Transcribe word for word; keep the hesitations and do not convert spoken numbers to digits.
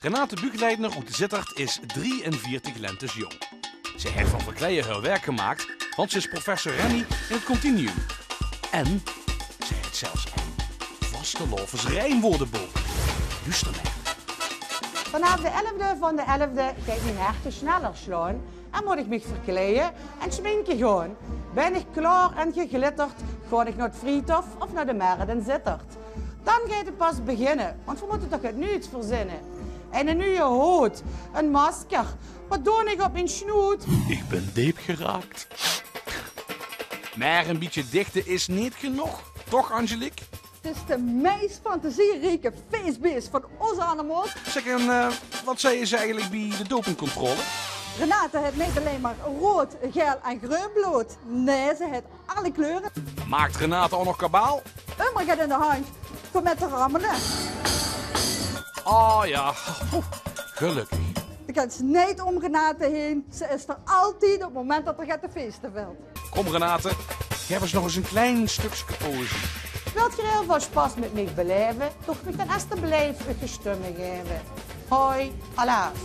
Renate Buchleitner oet Zitterd is drieënveertig lentes jóng. Ze haet van verkleie häör werk gemaak, want ze is professor Rennie in 't Continuum. En ze haet zelfs ein vastelaovesrijmwoordebook. Luuster mer. Vanaaf de elfde van de elfde geit mien hert sneller slaon en mót ich mich verkleie en sminke gaon. Bön ich klaor en geglitterd, gaon ich nao 't Vriethof of nao de Merret in Zitterd. Dan geit 't pas beginne, want veer mótte toch get nuuts verzinne. Eine nuje hood, ein masker, waat doon ich op mien snoet? Ich bön deep geraak. Mer ein bietje dichte is neet genóg, toch, Angelique? 't Is de meis fantasierieke feesbees van ós allemaol. Zeg, en eh, wat zeie ze eigelik bie de dopingcontrole? Renate haet neet allein mer roead, gael en greun blood. Nae, ze haet alle kleure. Maak Renate ouch nog kabaal? Ummer get in de handj veur mit te rammele. Oh ja, gelökkig. De kins neet óm Renate haer. Ze is d'r altied op 't moment dat d'r get te feeste vilt. Kóm Renate, gaef ós nog ins ein klein stökske poëzie. Wilt geer hiel väöl sjpas mit mich belaeve? Doot mich dan esteblief eur stömme gaeve. Hoi, alaaf.